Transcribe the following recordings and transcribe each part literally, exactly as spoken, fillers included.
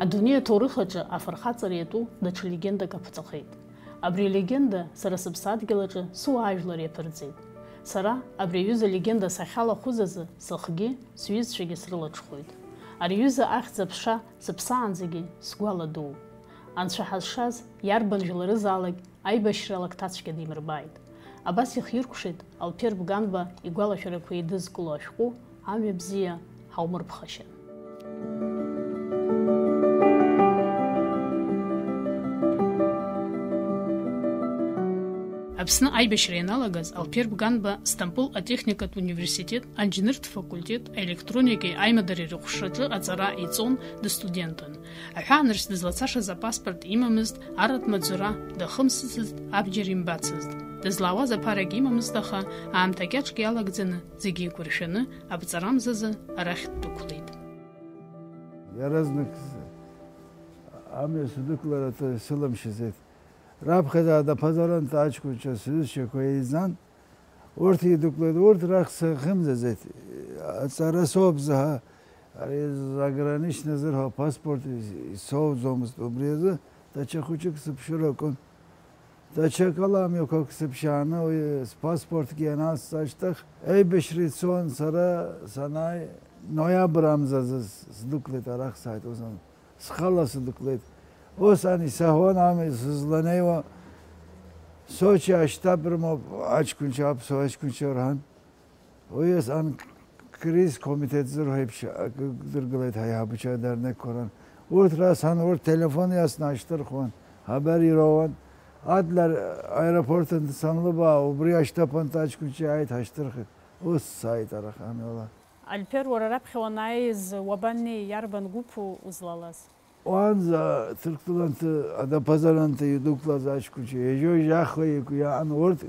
Адунеи аҭоурых аҿы афырхаҵара иатәу даҽа легендак аԥҵахеит. Абри алегенда сара сыԥсадгьыл аҿы сыуаажәлар иаԥырҵеит. Сара абри аҩыза алегенда сахьалахәыз азы сыхгьы сҩызцәагьы срылаҽхәоит. Ари аҩыза ахьӡ-аԥша сыԥсаанӡагьы сгәаладууп. Анцәа ҳазшаз иарбан жәларызаалак аибашьра лакҭацәгьа димырбааит. Абас ихиркәшеит Алԥер Бганба игәалашәарақәа еидызкыло ашәҟәы Амҩа бзиа ҳаумырԥхашьан. Аԥсны аибашьра ианалагаз, Алԥер Бганба Стамбул атехникатә университет анџьныртә факультет аелектроникеи аимадареи рыхәшраҿы аҵара иҵон дыстудентын. Аҳәаанырцә дызлацашаз апаспорт имамызт, арратә маҵзура дахымсыцызт, абџьар имбацызт. Дызлаауаз аԥарагь имамызт, аха аамҭа кьаҿк иалагӡаны, зегьы еиқәыршәаны, аԥҵарамзазы арахь ддәықәлеит. Иаразнак амҩа сыдәықәларц сылымшаӡеит. Раԥхьаӡа адаԥазарантә аҷкәынцәа сҩызцәақәа еизан, урҭ идәықәлеит, урҭ рахь сахьымӡаӡеит. Аҵара соуп заҳа, ари заграничный зырҳәо апаспорт исоуӡомызт, убри азы даҽа хәыҷык сыԥшыр акәын. Даҽакала амҩақәак сыԥшааны уи спаспортгьы анасҵа ашьҭахь, аибашьра ицон, сара санааи, ноиабр амзазы сдәықәлеит, арахь сааит, ус схала сыдәықәлеит. Ус ан исаҳауан, амҩа сызланеиуа, Сочи аштаб рымоуп, аҷкәынцәа, аԥсуа аҷкәынцәа рҳәан. Уи азы ан кризис комитет зырҳәо еиԥш акы дыргылеит ҳаиҳабацәа Дарнеқәа ран. Урҭ расҳәан, урҭ телефон иасны ашьҭырхуан, хабар ироуан. Адлер аеропорт анҭ санлыбаа, убри аштаб анҭ аҷкәынцәа иааит, ҳашьҭырхит. Ус сааит арахь амҩала. Альпер, уара раԥхьа уанааиз уабаннеи, иарбан гәыԥу узлалаз? Уаанӡа Ҭырқәтәыланҭы, адапазаранҭы идәықәлаз аҷкәынцәа ҩажәа-ҩажәаха иаку иаан, урҭ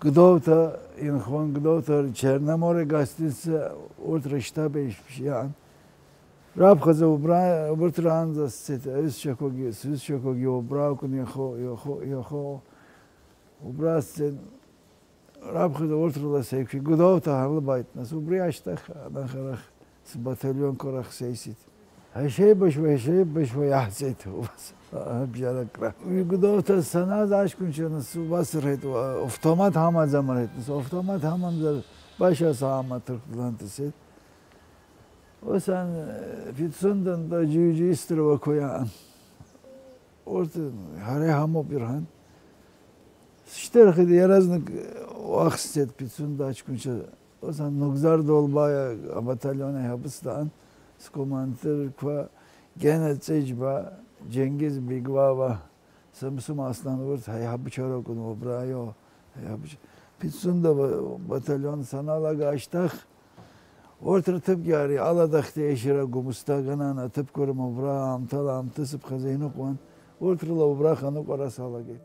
Гәдоуҭа инхон, Гәдоуҭа Черноморье гостиница, урҭ рыштаб еиԥш иаан. Раԥхьаӡа убра, убырҭ раанӡа сцеит, аҩызцәақәагьы, сҩызцәақәагьы убра акәын иахо, иахо, иахо. Убра сцеит. Раԥхьаӡа урҭ рыла сеиқәшәеит, Гәдоуҭа ҳалыбааит, нас убри ашьҭахь анахь арахь сбаталионқәа рахь сеисит. Ҳашеибашьуа, ҳашеибашьуа иаҳҵеит убас абжьаракра. Уи Гәдоуҭа санааз аҷкәынцәа нас убас рҳәеит, автомат ҳамаӡам рҳәеит, нас автомат ҳамамзар баша саама Ҭырқәтәыланҭа сҳәеит. Ус ан, Пицундантәи аџьыҩџьы истрауақәа иаан. Урҭ ҳара иҳамоуп ирҳәан. Сышьҭырхит иаразнак уахсцеит Пицунда аҷкәынцәа. Ус ан Нугзар Долбаиа абаталион аиҳабыс даан, скомандирқәа Гена Ҵәыџьба, Џьенгиз Беглава, Самсум Аслан, урҭ ҳаиҳабацәа ракәын, убра ио-, ҳаиҳабацәа. Пицунда ба-, баталион саналага ашьҭахь, урҭ рҭыԥгьы ари аладахьтәи аишьара Гәымсҭа Ганан аҭыԥқәа рыма убра аамҭала аамҭысыԥхьаӡа иныҟәон, урҭ рыла убраҟа аныҟәара салагеит.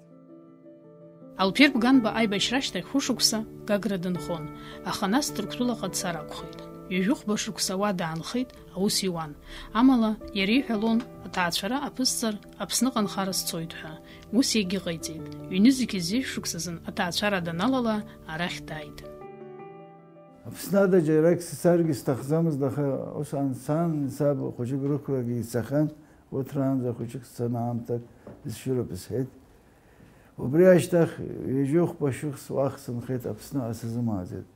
Алԥер Бганба аибашьра ашьҭахь хәышықәса Гагра дынхон, аха нас Ҭырқәтәылаҟа дцар акәхеит. Ҩажәихәба шықәса уа даанхеит, аус иуан. Амала, иара иҳәалон, аҭаацәара аԥысҵар, Аԥсныҟа анхара сцоит ҳәа. Ус иагьыҟаиҵеит. Ҩнызқь зежә шықәсазын аҭаацәара даналала, арахь дааит. Аԥсны ада џьарак сцаргьы сҭахӡамызт, аха ус ан сан, саб хәыҷык рықәрагьы ицахьан, урҭ раанӡа хәыҷык сцаны аамҭак исшьыроуп сҳәеит. Убри ашьҭахь ҩажәихәба шықәс уахь сынхеит, Аԥсныҟа сызымааӡеит.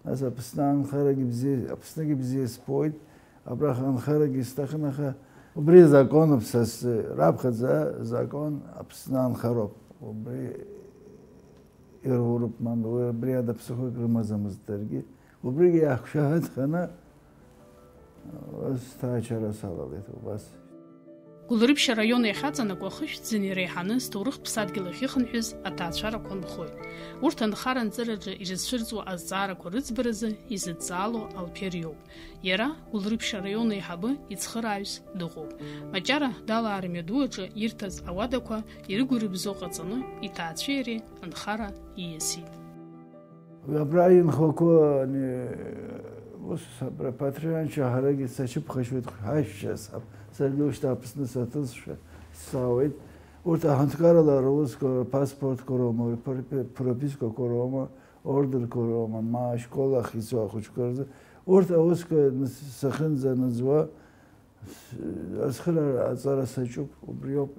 Нас Аԥсны анхарагьы бзиа, Аԥсныгьы бзиа збоит, абраҟа анхарагьы сҭахын, аха убри законуп са сзы, раԥхьаӡа закон Аԥсны анхароуп. Убри ирурп, мамзар, уи абри ада ԥсыхәак рымаӡамызт даргьы. Убригьы иаҳгәшаҳаҭханы, ус ҭаачара салалеит, убас. Гәылрыԥшь араион иахьаҵанакуа ахышәҭӡаны иреиҳаны зҭоурыхтә ԥсадгьыл ахьыхынҳәыз аҭаацәарақәа нхоит. Урҭ анхара-анҵыраҿы ирызцәырҵуа азҵаарақәа рыӡбаразы изыдҵаало Алԥер иоуп. Иара Гәылрыԥшь араион аиҳабы ицхырааҩс дыҟоуп. Маҷара далаарымҩа ду аҿы ирҭаз ауадақәа ирыгәырыбзо ҟаҵаны иҭаацәеи иареи анхара ииасит. Уи абра инхақәа, ани, ус, абра Патрианча ҳарагьы саҽыԥхашьоит, ҳаишәшьа саб, саргьы ушьҭа Аԥсны саҭызшәа саауеит. Урҭ аҳәынҭқарала русқәа, рпаспортқәа роума, рпр-, пропискақәа роума, ордерқәа роума, ма ашкол ахь ицо ахәыҷқәа рзы. Урҭ аусқәа нс-, сахьынӡанаӡуа, Ацхыраара аҵара саҿуп, убриоуп.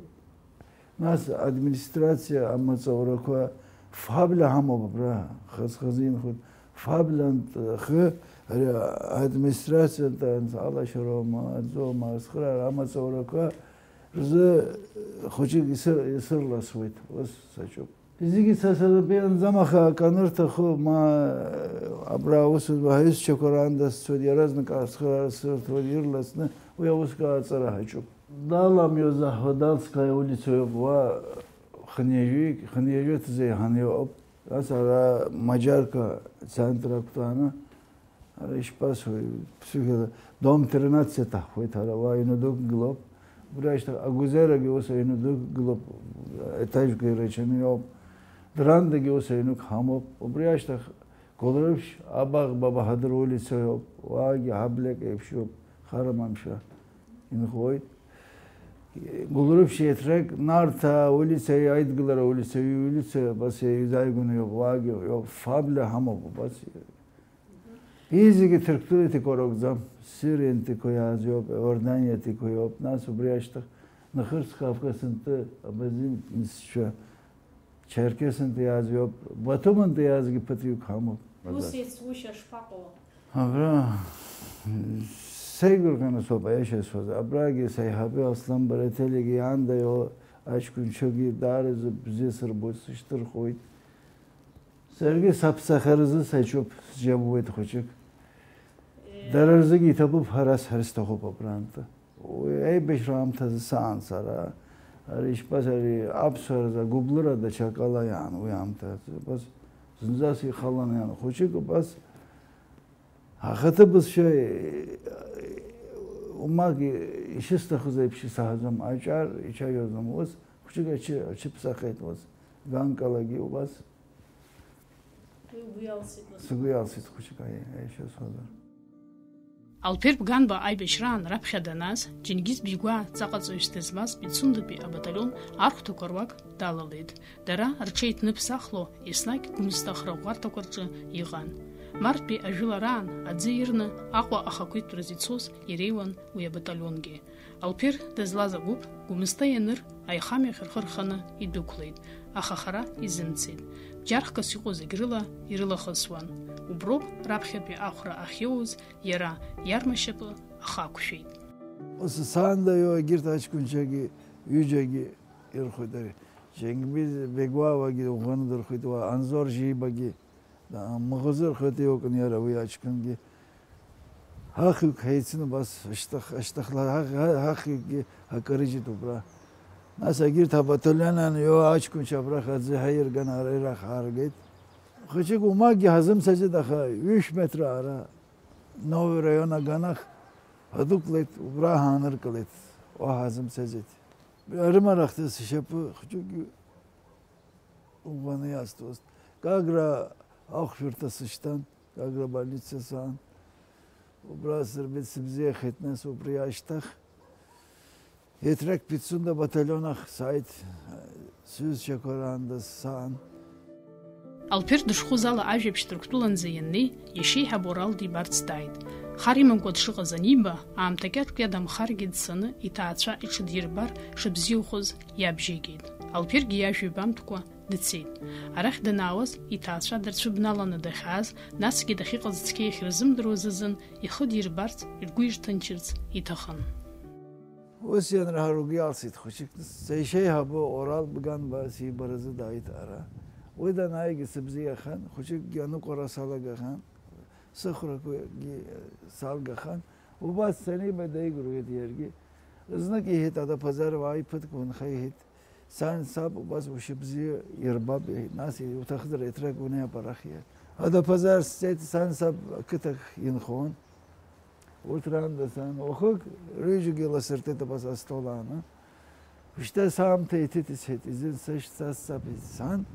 Нас администрациа амаҵзурақәа фабла ҳамоуп абра, хаз-хазы инхоит. Фаблантә хы ари администрациантә алашароума, аӡоума, ацхыраара амаҵзурақәа рзы хәыҷык исыр-, исырласуеит, ус саҿуп. Зегьы са сатәы ианӡам, аха акы анырҭаху, ма абра аус зуа ҳаҩызцәақәа раанда сцоит, иаразнак ацхыраара сырҭоит, ирласны уи аусқәа аҵара ҳаҿуп. Даламҩазаҳуа Далская улицаҩуп, уа хынҩажәик, хынҩажәи ҭзеи ҳанҩоуп. Нас ара Маџьарка центр ақәтәаны, ара ишԥасҳәои, ԥсыхәала, дом тринадцать аҳхәеит, ара уа ҩны дук гылоуп. Убри ашьҭахь Агәазерагьы ус ҩны дук гылоуп, етажқәа ирацәаны иоуп. Драндагьы ус ҩнык ҳамоуп. Убри ашьҭахь Гәылрыԥшь, Абаӷба Баҳадыр улицаҩуп, уаагьы ҳаблек еиԥшьуп, хармамшәа инхоит. Гәылрыԥшь еиҭрак Нарҭаа улицаҩ, Аидгылара улицаҩ, иулицаҩ абас еизааигәаны иоуп, уаагьы иоуп, фабла ҳамоуп, убас. Изегьы Ҭырқәтәылатәиқәа ракәӡам, Сириантәиқәа иаазҩоуп, Иорданиатәиқәа иоуп, нас убри ашьҭахь Нахырс Кавказынтәи абазинцәа, Черкесынтәи иаазҩоуп, Батумынтәи иаазгьы ԥыҭҩык ҳамоуп. Ус еицгәышьа шԥаҟоу? Абра сеигәырӷьаны соуп, аиаша исҳәаз. Абрагьы саиҳабы Аслан Барателигьы иаанда иоуа аҷкәынцәагьы даараӡа бзиа сырбоит, сышьҭырхуеит. Саргьы саԥсахьаразы саҿуп, сџьабуеит хәыҷык. Дара рзыгьы иҭабуп, ҳара сҳәар сҭахуп абрантәы. Уи аибашьра аамҭазы саан сара. Ари ишԥаз, ари аԥсуаразы агәыблыра даҽакала иаан уи аамҭазы. Убас зынӡас ихаланы иаан. Хәыҷык убас ахаҭа бызшәа, умак ишысҭахыз еиԥш исаҳаӡом. Аҿар ицәажәаӡом ус. Хәыҷык аҽы, аҽыԥсахеит ус. Ганкалагьы убас. Уи угәы иалсит, нас. Сгәы иалсит хәыҷык, аи-, аиашьа сҳәозар. Алԥер Бганба аибашьраан раԥхьа данааз, Џьенгиз Бигәаа ҵаҟаҵаҩыс дызмаз Пицундатәи абаталион архәҭақәа руак далалеит. Дара рҽеиҭныԥсахло, еснагь Гәымсҭа ахырӷәӷәарҭақәа рҿы иҟан. Марттәи ажәылараан аӡы ирны Аҟәа ахақәиҭтәраз ицоз иреиуан уи абаталионгьы. Алԥер дызлаз агәыԥ Гәымсҭа ианыр, аихамҩахь рхы рханы идәықәлеит, аха хара изымцеит. Бџьархкас иҟоу зегь рыла ирылахысуан. Уброуп раԥхьатәи ахәра ахьиоуз иара иарма шьапы ахы ақәшәеит. Ус саандаҩо егьырҭ аҷкәынцәагьы ҩыџьагьы ирхәеит ари. Џьенгиз Бегуавагьы ӷәӷәаны дырхәеит уа, Анзор Жибагьы. Мыӷызы рхы иоукын иара уи аҷкәынгьы. Ҳахҩык ҳаицын убас, ашьҭах-, ашьҭахьла ҳах-, ҳа-, ҳахҩыкгьы ҳакарыжьит убра. Нас егьырҭ абаталион анҩо аҷкәынцәа абрахь аӡы ҳаирган, ара ирахь ҳааргеит. Хәыҷык умагьы ҳазымцаӡеит, аха ҩышә метра ара Новый район аганахь ҳадәықәлеит, убра ҳааныркылеит, уаҳа ҳазымцаӡеит. Рымарахҭыс ишьапы хәыҷык ӷәӷәаны иасҭост. Гагра ахәшәырҭа сышьҭан, Гагра больница саан. Убра сырбеит, сыбзиахеит, нас убри ашьҭахь. Етрак Пицунда баталион ахь сааит, сҩызцәақәа раанда саан. Алԥер дышхәыз ала ажәабжь Ҭырқәтәыланӡа ианнеи, иашьеиҳаб Орал дибарц дааит. Хар имамкәа дшыҟаз аниба, аамҭа кьаҿк иадамхаргьы дцаны иҭаацәа иҽыдирбар шыбзиахоз иабжьеигеит. Алԥергьы иажәа ҩбамтәкәа дцеит. Арахь данаауаз, иҭаацәа дрыцәыбналаны дахьааз, насгьы дахьыҟаз цқьа иахьырзымдыруаз азын ихы дирбарц, ргәы ирҭынчырц иҭахын. Ус ианраҳа ргәы иалсит хәыҷык. Сеишеиҳабы Орал Бганба сибаразы дааит ара. Уи данааигьы сыбзиахьан, хәыҷыкгьы аныҟәара салагахьан, сыхәрақәагьы салгахьан. Убас саниба деигәырӷьеит иаргьы. Знык иҳәеит, Адаԥазар, уааи ԥыҭк унхеи, иҳәеит. Сан саб убас ушьыбзиа ирбап, иҳәеит. Нас иуҭахызар етрак унеи апарахиа. Адаԥазар сцеит, сан саб ақыҭахь инхон. Урҭ раанда сан, уахык рҩыџьагьы ласыртит абас астол ааны. Ушьҭа саамҭа иҭыҵит, сҳәеит, изын сашьцасцап, сан.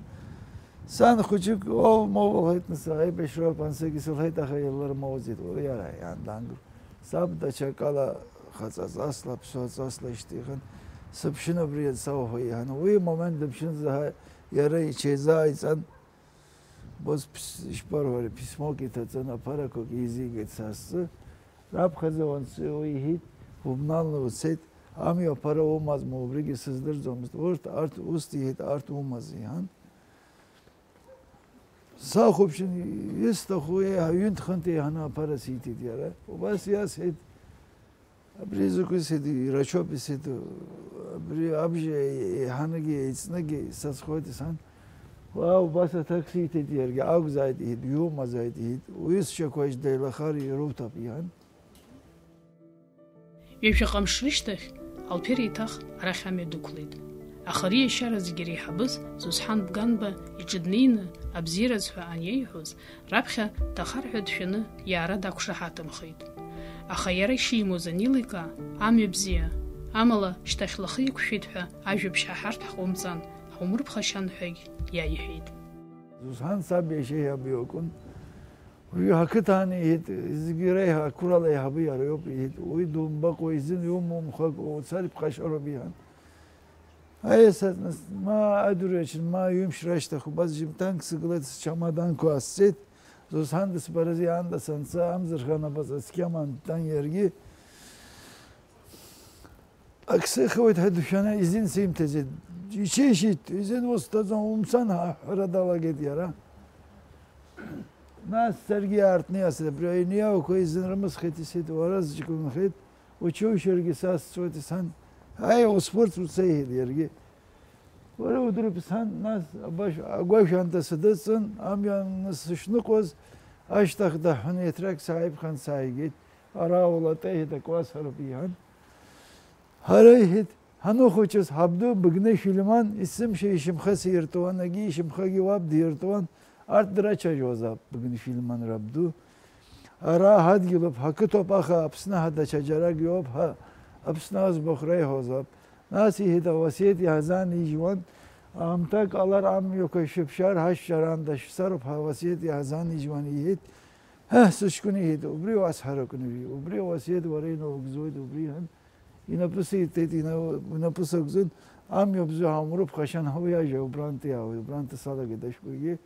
Сан хәыҷык, оу, моу, лҳәеит, нас, аибашьроуп, ансыгьы сылҳәеит, аха илырмоуӡеит, уи иара иаандангр. Саб даҽакала хаҵаҵасла, ԥсуаҵасла ишьҭихын, сыԥшын абри иансауҳәа иҳәан. Уи амомент дыԥшын заҳа иара иҽеизааиҵан, бос пс-, ишԥарҳәари, письмок иҭаҵан, аԥарақәак еизигеит са сзы. Раԥхьаӡа уанцо уи иҳәит, Убналны уцеит, амҩа аԥара умазма, убригьы сыздырӡомызт. Урҭ, арҭ, ус диҳәеит, арҭ умаз, иҳәан. Сахәаԥшын, исҭаху еиҳа, ҩынтә-хынтә еиҳаны аԥара сиҭеит иара. Убас иасҳәеит, абри закәи сҳәеит, ирацәоуп исҳәеит, абри абжа еиҳанагьы, еицнагьы сазхоит, исҳәан. Уа, убас аҭак сиҭеит иаргьы, акәзааит, иҳәеит, иумазааит, иҳәеит, уҩызцәақәа деилахар ируҭап, иҳәан. Ҩажәаҟа мш рышьҭахь, Алԥер еиҭах арахь амҩа дықәлеит. Аха ари ашьара зегьы иреиҳабыз Зосҳан Бганба иҿы днеины, абзиараз ҳәа аниеиҳәоз, раԥхьа ҭахар ҳәа дшәаны иаара дақәшаҳаҭымхеит. Аха иара ишимуз аниликаа, амҩа бзиа, амала шьҭахь лахы иқәшәеит ҳәа ажәабжь ҳаҳартә ҳҟоумҵан, ҳаумырԥхашьан ҳәагь иаиҳәеит. Зосҳан саб иашьа еиҳабы иакәын. Уи ҳақыҭан иҳәеит, зегьы реиҳа ақәрала еиҳабы иара иоуп, иҳәеит, уи думбакәа изын иумоу мхакәа уцар иԥхашьароуп, иҳәан. Аиасатәны ма адырҩаҽны, ма ҩымш рашьҭахь убас жьымҭанк сыгылеит, счамаданқәа аасҵеит, Зосҳан дысбаразы аанда санца, амзырха напаҵа цқьа мантан иаргьы. Ак сыхьуеит ҳәа дшәаны изин симҭаӡеит. Иҽишьит, изин усҭаӡом, умцан ҳәа аҳәара далагеит иара. Нас саргьы аартны иасит, абри аҩны иаауқәа изын рымысхит, исҳәеит, уара зҷкәынхеит, учушьыргьы сасҵоит, сан. Аи, успорт уца, иҳәеит иаргьы. Уара удырп, сан, нас абашә-, агәашә аанда сыдысҵын, амҩан сышныҟәоз, ашьҭахь даҳәны етрак сааиԥхан сааигеит. Ара улатәа, иҳәеит, акласс ҳароуп, иҳәан. Ҳара, иҳәеит, ҳаныхәыҷыз ҳабду Быгны Шәилиман есымша ишьамхы сиртуан, егьи ишьамхагьы уаб диртуан, арҭ драцәажәозаап, Быгны Шәилиман рабду. Ара ҳадгьылуп, ҳақыҭоуп, аха Аԥсны ҳа даҽаџьарак иоуп, ҳа Аԥсны аӡбахә реиҳәозаап. Нас, иҳәеит, ауасиеҭ иаҳзанижьуан, аамҭак ҟалар амҩақәа шәыԥшаар, ҳашәшьараанда шәцароуп ҳәа ауасиеҭ иаҳзанижьуан, иҳәеит. Ҳа, сыҷкәын, иҳәеит, убри уасҳәаракәын, убри ауасиеҭ уара инаугӡоит, убри, иҳәан, инапы сиҭеит, ина-, инапы сакӡон, амҩа бзиа ҳаумырԥхашьан ҳәа уи ажәа убрантәи иаауеит, убрантәи салагеит ашәҟәгьы.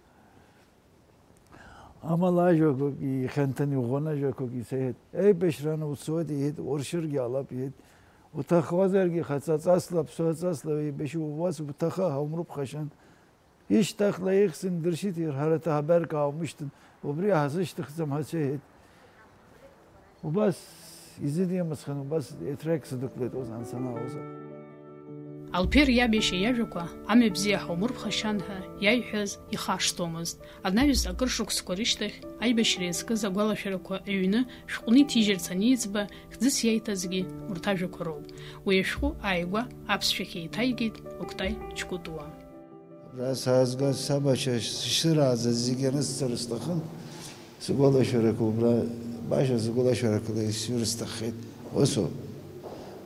Амала ажәақәак ихьанҭан иӷәӷәаны ажәақәак исеиҳәеит. Еибашьраны уцоит, иҳәеит, уршьыргьы ҟалап, иҳәеит. Уҭахуазаргьы хаҵаҵасла, ԥсуаҵасла еибашьуа убас уҭахы ҳаумырԥхашьан. Ишьҭахьла ихьӡын дыршьит, ҳара ҭаҳбарк ааумышьҭын, убри ҳазышьҭыхӡам ҳәа сеиҳәеит. Убас изыдимысхын, убас етрак сыдықәлеит ус ансанаауазар. Алԥер иаб иашьа иажәақәа амҩа бзиа ҳаумырԥхашьан ҳәа иаиҳәаз ихашҭуамызт. Анаҩс акыр шықәсқәа рышьҭахь аибашьра иазкыз агәалашәарақәа аҩны шәҟәны иҭижьырц аниӡба, хьӡыс иаиҭазгьы урҭ ажәақәа роуп. Уи ашәҟәы ааигәа аԥсшәахь еиҭаигеит Октай Ҷкәытуа. Абра саазгаз сабашьа сшырааӡаз зегьы анысҵар сҭахын, сгәалашәарақәа убра, баша сгәалашәарақәа исҩыр сҭаххеит. Усоуп.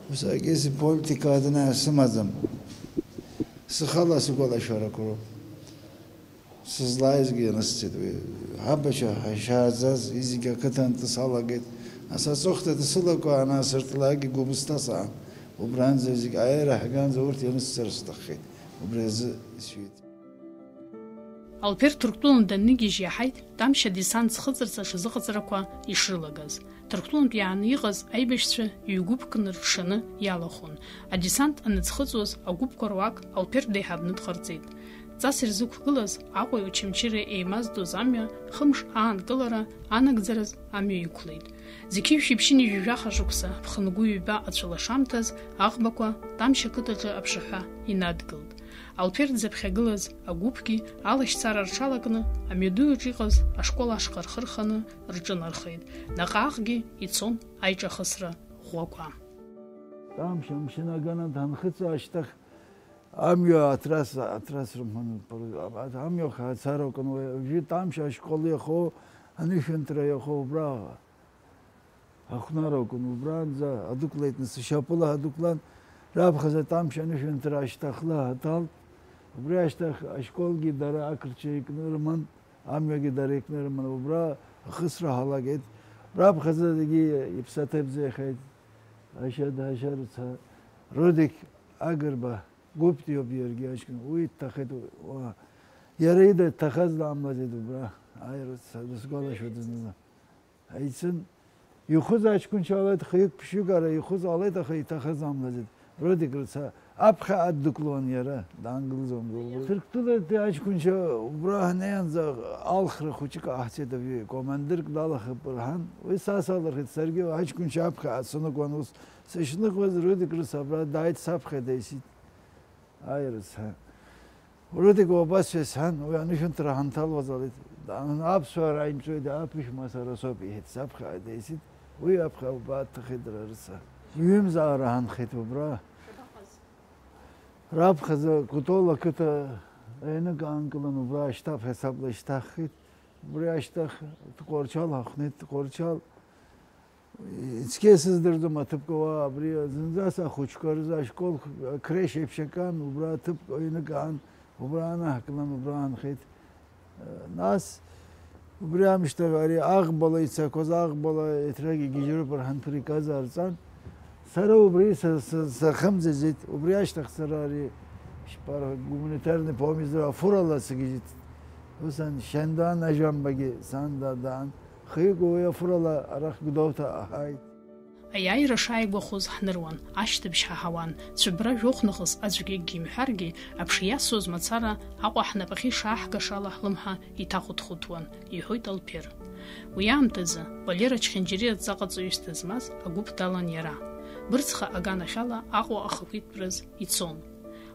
Ус акьыси политика адна сымаӡам. Схала сгәалашәарақәа роуп. Сызлааизгьы анысҵеит уи. Ҳабашьа ҳашьааӡаз, изегь ақыҭан дсалагеит. Ас аҵыхәтәа дсылакәа анасыртлакгьы Гәымсҭа саан. Убранӡа зегь аиааира ҳганӡа урҭ ианысҵар сҭаххеит. Убри азы исҩит. Алԥер Ҭырқәтәылан даннигьежь иаҳаит Тамшь адесант зхыҵырц аҽазыҟаҵарақәа ишрылагаз. Ҭырқәтәылантә иааны иҟаз аибашьцәа ҩ-гәыԥк ныркшаны иалахәын. Адесант аныӡхыҵуаз агәыԥқәа руак Алԥер деиҳабны дҟарҵеит. Ҵас ирзықәгылаз Аҟәеи Очамчыреи еимаздоз амҩа хымш аанкылара анагӡараз амҩа иқәлеит. Зқьи жәшәи ԥшьынҩажәи жәаха шықәса ԥхынгәы ҩба ацәылашамҭаз аӷбақәа Тамшь ақыҭаҿы аԥшаҳәа инадгылт. Алԥер дзыԥхьагылаз агәыԥгьы алашьцара рҽалакны амҩаду аҿы иҟаз ашкол ашҟа рхы рханы рҿынархеит. Наҟ-ааҟгьы ицон аиҿахысра ӷәӷәақәа. Тамшь амшын агананҭ ҳанхыҵ ашьҭахь, амҩа атрас, атрас рымҳәан, амҩа хацара акәын, уи уажәы Тамшь ашкол иахоу, анышәынҭра иахоу убра ахәнар акәын, убранӡа адәықәлеит, нас ишьапыла адәықәлан, раԥхьаӡа Тамшь анышәынҭра ашьҭахьла аҭалт, убри ашьҭахь ашколгьы дара ақырҭцәа икны рыман, амҩагьы дара икны рыман, убра ахысра ҳалагеит, раԥхьаӡа зегьы иԥсаҭа ибзиахеит, ашьа-, ашьарыцҳа, Рудик Агрба. Гәыԥтәиоуп иаргьы аҷкәын, уи дҭахеит, уа, иара ида дҭахаз ламлаӡеит убра, аирыцҳа, дысгәалашәоит зны. Ҳаицын, Ихәыз аҷкәынцәа ҟалеит, хҩык-ԥшьҩык ара ихәыз ҟалеит, аха иҭахаз амлаӡеит. Рудик рыцҳа, аԥхьа адәықәлон иара, даангылаӡом. Ҭырқәтәылатәи аҷкәынцәа убра ҳнеиаанӡа алхра хәыҷык ҟаҳҵеит, абри командирк далахап рҳәан, уи са салырхит, саргьы аҷкәынцәа аԥхьа ацәныкуан ус. Сышнықәыз Рудик рыцҳа абра дааит, саԥхьа деисит. Аи, рыцҳа. Рудик убас исҳәан, уи анышәынҭра ҳанҭалуаз ҟалеит. Аԥсуаа раимҵәоит, аԥшәма сара соуп, иҳәеит, саԥхьа деисит, уи аԥхьа убаа дҭахеит дара рыца. Ҩымзаара ҳанхеит убра. Раԥхьаӡа Кәтол ақыҭа аҩнык аанкылан, убра ашьҭа ҳасабла ишьҭаҳхит. Убри ашьҭахь Тҟәарчал ҳахәнеит, Тҟәарчал. Ицқьа исыздырӡом аҭыԥқәа уа, абри зынӡас ахәыҷқәа рзы ашкол акреш еиԥш акан, убра аҭыԥ ҩнык аан, убра анаҳкылан, убра аанхеит. Нас убри аамышьҭахь ари аӷбала ицақәаз, аӷбала еҭрак игьежьроуп рҳәан, приказы арҵан. Сара убри са-, са-, сахымӡаӡеит, убри ашьҭахь сара ари шьпара гуманитарный помощь афурала сгьежьит. Ус ан, Шьандан Ажәамбагьы сан да-, даан. Хҩык уи афурала арахь Гәдоуҭа ҳааит. Аиааира шааигәахоз ҳныруан, ашьҭыбжь ҳаҳауан, цәыббра жәохә нахыс аӡәгьы акгьы имҳәаргьы, аԥша иасуаз мацара Аҟәа ҳнапахьы ишааҳгашала ҳлымҳа иҭахәыҭхәыҭуан, иҳәоит Алԥер. Уи аамҭазы Валера Чхьанџьариа адҵаҟаҵаҩыс дызмаз агәыԥ далан иара. Бырцха аганахьала Аҟәа ахақәиҭтәраз ицон.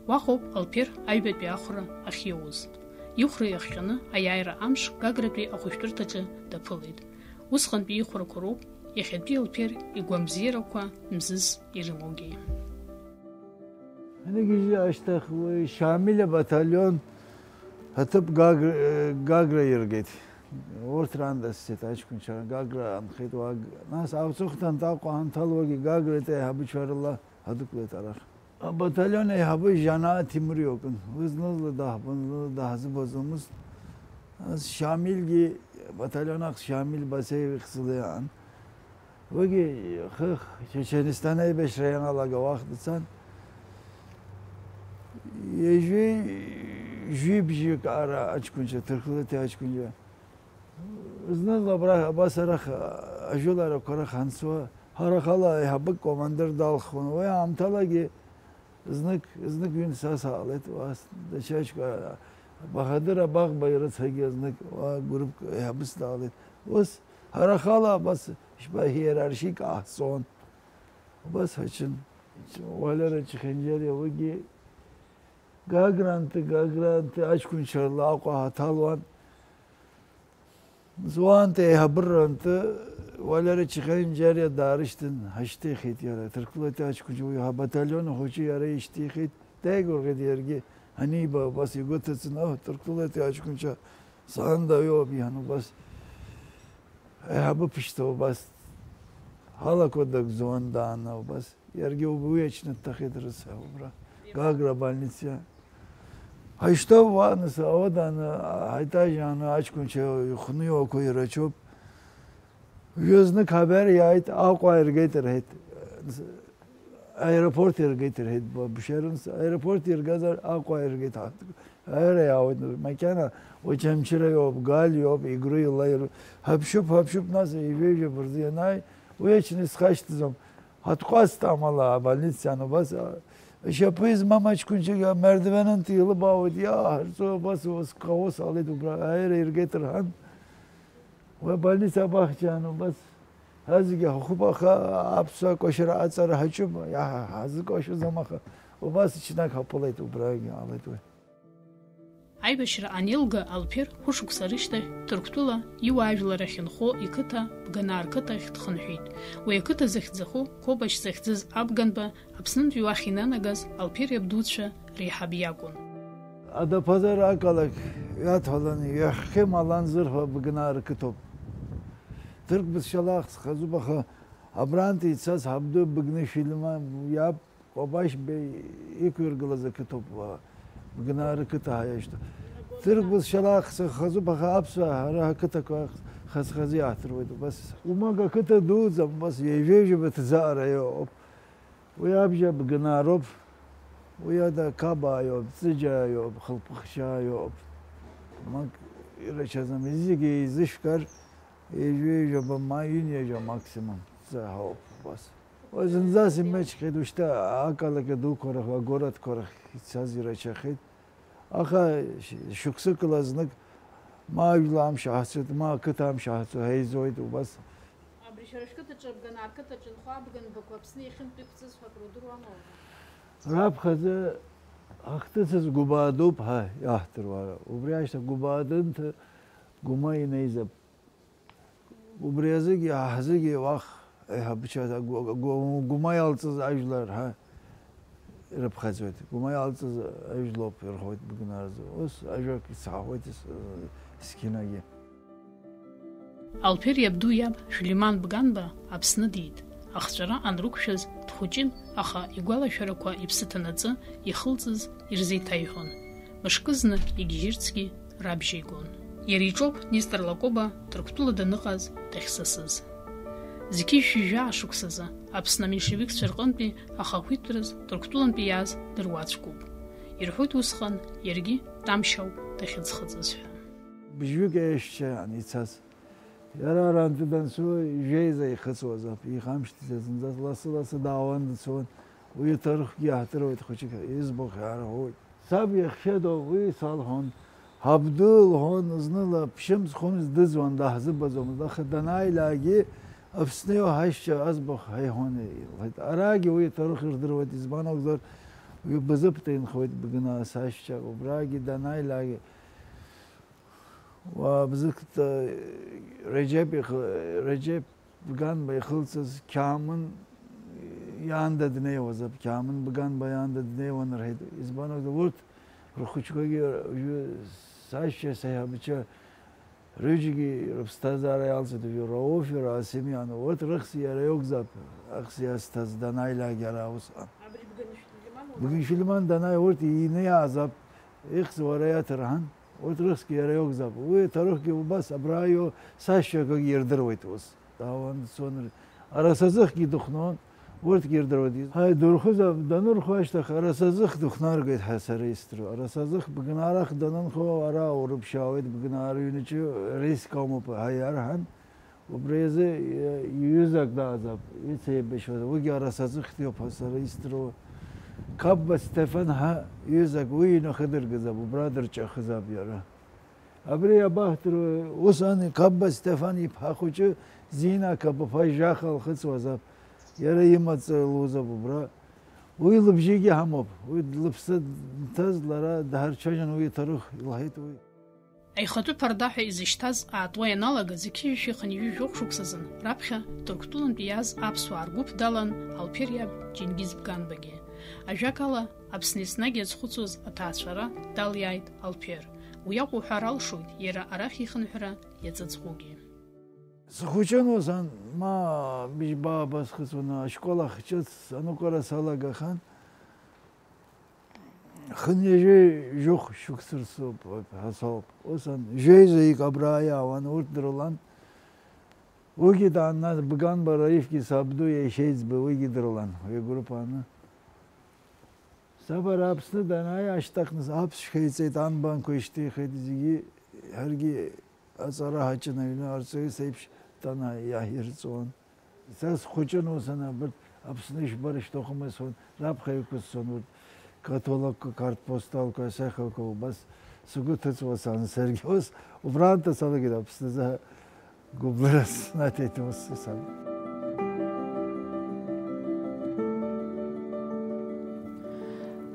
Уаҟоуп Алԥер аҩбатәи ахәра ахьиоуз. Ихәра иахҟьаны аиааира амш Гагратәи ахәышәтәырҭаҿы даԥылеит. Усҟантәи ихәрақәа роуп иахьатәи Алԥер игәамбзиарақәа мзызс ирымоугьы. Ҳнагьежьы ашьҭахь уи Шамиль абаталион аҭыԥ Гагр-, Гагра иргеит. Урҭ раан дасцеит аҷкәынцәа, Гагра анхеит уа. Нас аҵыхәтәантә Аҟәа ҳанҭалуагьы Гагратәи аиҳабыцәа рыла ҳадәықәлеит арахь. Абаталион аиҳабы Жанаа Ҭемыр иоукын. Уи зны-зынла даҳбон, зны-зынла даҳзыбаӡомызт. Нас Шамильгьы, абаталион ахь Шамиль Басеев ихьӡала иаан. Уигьы хыхь Чеченистан аибашьра ианалага уахь дцан. Ҩажәи жәибжьык ара аҷкәынцәа, ҭырқәтәылатәи аҷкәынцәа. Зны-зынла абра, абас арахь ажәыларақәа рахь ҳанцуа, ҳара ҳхала аиҳабык командир далхуан. Уи аамҭалагьы знык, знык-ҩынтә са саалеит, уа даҽа аҷкәын, Баҳадыр Абаӷба ирыцҳагьы знык, уа гәырԥк аиҳабыс даалеит. Ус ҳара ҳхала абас, ишԥа, иерархик ҟаҳҵон. Убас ҳаҽын. Валера Чхенџьариа уигьы Гагрантәи, Гагрантәи аҷкәынцәа рла Аҟәа ҳаҭалуан. Зуантәи аиҳабыранты Валера Чхенџьариа даарышьҭын, ҳашьҭихит иара. Ҭырқәтәылатәи аҷкәынцәа уи ҳабаталион ахәыҷы иара ишьҭихит. Деигәырӷьеит иаргьы, аниба, убас игәы ҭыҵны, «Ох, Ҭырқәтәылатәи аҷкәынцәа саандаҩуп», иҳәан, убас аиҳабы ԥшьҭа убас ҳалақәа дагӡуан дааны, убас. Иаргьы уб-, уи аҽны дҭахеит рыцҳа убра, Гагра абольница. Ҳаишьҭоуп уа, нас, ауада аны, ҳаетаж аны аҷкәынцәа ихәны иоуқәа ирацәоуп. Жәа-знык ҳабер иааит, Аҟәа иргеит рҳәеит. Аеропорт иргеит рҳәеит, ба-, бшәарымс, аеропорт иргазар Аҟәа иргеит ҳа-, аера иаауеит, макьана Очамчыра иоуп, Галь иоуп, Игры илаиру. Ҳаԥшуп, ҳаԥшуп, нас ижәеижәаба рзы ианааи, уи аҽны исхашҭӡом. Ҳатҟәасҭа амала абольницаан убас, а, ишьапы измам аҷкәынчык амардванынтә илыбаауеит, иааҳарҵо убас, ус хаос ҟалеит убра, аера иргеит рҳәан. Уи абольница абахьчаан убас, ҳазегьы ҳахәып, аха аԥсуа кәашара аҵара ҳаҿуп, иаҳа-, ҳазыкәашаӡом, аха убас ҽнак ҳаԥылеит, убрагьы ҟалеит уи. Аибашьра анеилга, Алԥер хәышықәса рышьҭахь Ҭырқәтәыла иуаажәлар ахьынхо иқыҭа Бганаа рқыҭахь дхынҳәит. Уи ақыҭа захьӡахо Қобашь захьӡыз Абганба Аԥснынтәи уахь инанагаз Алԥер иабдуцәа реиҳаб иакәын. Адаԥазар ақалақь ҩадҳәалан, ҩахьхьы Малан зырҳәо Бганаа рқыҭоуп. Ҭырқә бызшәала ахьхазуп, аха абрантәи ицаз ҳабду Быгны Шәилма иаб Кобашь Беи иқәиргылаз ақыҭоуп, уа, Бганаа рқыҭа ҳәа иашьҭоу. Ҭырқә бызшәала ахьхазуп, аха аԥсуаа ҳара ҳқыҭақәа хаз-хазы иаҳдыруеит, убас. Умак ақыҭа дуӡӡам, убас ҩажәа-ҩажәаба ҭӡаара иоуп. Уи абжьа Бганаароуп, уи ада Қабаа иоуп, Ҵыџьаа иоуп, Хылԥыхшьаа иоуп. Умак ирацәаӡам, зегьы еизышәкар, Ҩажәа, ҩажәаба, ма ҩынҩажәа максимум ҵаауп убас. Уи зынӡас имаҷхеит, ушьҭа ақалақь дуқәа рахь, агородқәа рахь ицаз ирацәахеит. Аха ш-, шықәсыкала знык ма ажәла амш аҳцоит, ма ақыҭа амш аҳцоит, ҳаизоит убас. Абри шәара шәқыҭаҿы Абганаа рқыҭаҿы нхо абганбақәа Аԥсны иахьынтә иқәҵыз ҳәа акрудыруама уара? Раԥхьаӡа ҳахҭысыз Гәыбаа дууп ҳәа иаҳдыруа. Убри ашьҭахь Гәыбаа дынҭ-, Гәыма инеизап. Убри азыгьы, ҳа ҳзыгьы уахь аиҳабыцәа Гәы-, Гәы-, Гәыма иалҵыз ажәлар ҳәа ирыԥхьаӡоит. Гәыма иалҵыз ажәлоуп ирҳәоит Быгнаразы. Ус ажәак ицаҳауеит ес-, есқьынагьы. Алԥер иабду иаб Шәлиман Бганба Аԥсны диит. Ахҵәара анрықәшәаз дхәыҷын, аха игәалашәарақәа иԥсы ҭанаҵы ихылҵыз ирзеиҭаиҳәон. Мышкызны игьежьырцгьы рабжьеигон. Иара иҿоуп Нестор Лакоба Ҭырқәтәыла даныҟаз дахьсасыз. Зқьи жәшәи жәаа шықәсазы Аԥсны аменшевикцәа рҟынтәи ахақәиҭраз Ҭырқәтәылантәи иааз дыруаӡәкуп. Ирҳәоит усҟан иаргьы Тамшь ауп дахьыӡхыҵыз ҳәа. Бжьҩык еишьцәа ицаз. Иара арантәи данцо, жәеиза ихыҵуаз ауп, ихамышҭӡеит зынӡа, лассы-лассы даауан дцон. Уи аҭоурыхгьы иаҳдыруеит хәыҷык, избахә иаарҳәоит. Саб иахьшәа доуп, уи салҳәон. Ҳабду лҳәон, зны ла ԥшьымз-хәымз дыӡуан, даҳзыбаӡомызт, аха данааилакгьы Аԥсны иоуҳашьцәа аӡбахә ҳаиҳәон, лҳәеит. Арагьы уи аҭоурых ирдыруеит, избан акәзар, уи Базыԥҭа инхоит Быгнаа сашьцәа, убрагьы данааилак, уа Базыԥҭа Реџьеп ихы-, Реџьеп Бганба ихылҵыз Қьаамын иаанда днеиуазаап, Қьаамын Бганба иаанда днеиуан рҳәеит. Избан акәзар, урҭ рхәыҷқәагьы, уажәы сашьцәа, саиҳабацәа, рҩыџьагьы рыԥсҭазаара иалҵит, уажәы Рауфи Расими, урҭ рыхьӡ иара иакәзаап, ахьӡ иазҭаз данааилак иара усҟан. Абри Бганшәилиман уара? Бганшәилиман данааи, урҭ иниаазаап, ихьӡ уара иаҭырҳан, урҭ рыхьӡгьы иара иакәзаап. Уи аҭоурыхгьы убас абра иоу сашьцәа акгьы ирдыруеит ус. Даауан дцон, арасазыхгьы дыхәнон, урҭгьы ирдыруеит. Ҳаи, дурхызаап, данырхо ашьҭахь, арасазых дыхәнаргеит ҳәа сара исдыруа. Арасазых Быгнаа рахь данынхо, ара урыԥшьаауеит, Быгнаа рыҩнаҿы риск амоуп ҳәа иарҳәан, убри азы иҩызак дааӡап, ицеибашьуаз, уигьы арасазыхтәиуп ҳәа сара исдыруа. Қапба Стефан ҳәа ҩызак уи иҩны хыдыргаӡап, убра дырҿахызаап иара. Абри иабаҳдыруеи, ус ан Қапба Стефан иԥҳа хәыҷы Зина Қапба-ԥҳа Жаха лхыҵуазаап, иара имаҵ лузап убра. Уи лыбжьигьы ҳамоуп, уи лыԥсы нҭаз лара дҳарцәажәон, уи аҭоурых илҳәеит уи. Аихатәы ԥарда ҳәа изышьҭаз аатуа ианалага, зқьи жәшәи хынҩажәи жәохә шықәсазын, раԥхьа Ҭырқәтәылантәи иааз аԥсуаа ргәыԥ далан Алԥер иаб Џьенгиз Бганбагьы. Ажәакала, Аԥсны еснагь иазхәыцуаз аҭаацәара далиааит Алԥер. Уи акәу ҳәа алшоит иара арахь ихынҳәра иаҵыҵҟьогьы. Схәыҷын ус ан, ма быжьба басхыҵуан, ашкол ахь ҿыц аныҟәара салагахьан. Хынҩажәи жәохә шықәса рсоуп, ҳәа соуп. Ус ан, жәеизаҩык абра иаауан, урҭ дрылан. Уигьы даанназ, Бганба Раифгьы сабду иашьеиҵбы, уигьы дрылан, уи агруппа аны. Саб ара Аԥсны данааи ашьҭахь, нас аԥсшәа иҵеит, анбанқәа ишьҭихит, зегьы ҳаргьы аҵара ҳаҿын, аҩны арҵаҩыс еиԥш дана иаҳирҵуан. Са схәыҷын ус ан, абарҭ Аԥсны ишбар шәҭахума сҳәон, раԥхьа иқәысҵон урҭ, каталогқәа, карт посталқәа, асахьақәа, убас сгәы ҭыҵуа сан саргьы. Ус убраанӡа салагеит Аԥсназы гәыблра снаҭеит ус сан.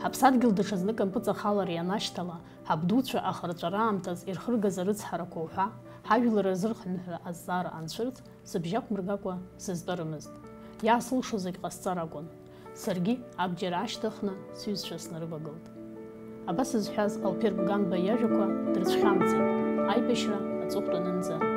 Ҳаԥсадгьыл даҽазнык ампыҵахалара ианашьҭала, ҳабдуцәа ахырҵәара аамҭаз ирхыргаз арыцҳарақәа уҳәа, ҳажәлар рзырхынҳәра азҵаара анцәырҵ, сыбжьақәмыргакәа сызтәарымызт. Иаасылшо зегь ҟасҵар акәын. Саргьы абџьар аашьҭыхны сҩызцәа снарывагылт. Абас зҳәаз Алԥер Бганба иажәақәа дрыцәхьамҵит, аибашьра аҵыхәтәанынӡа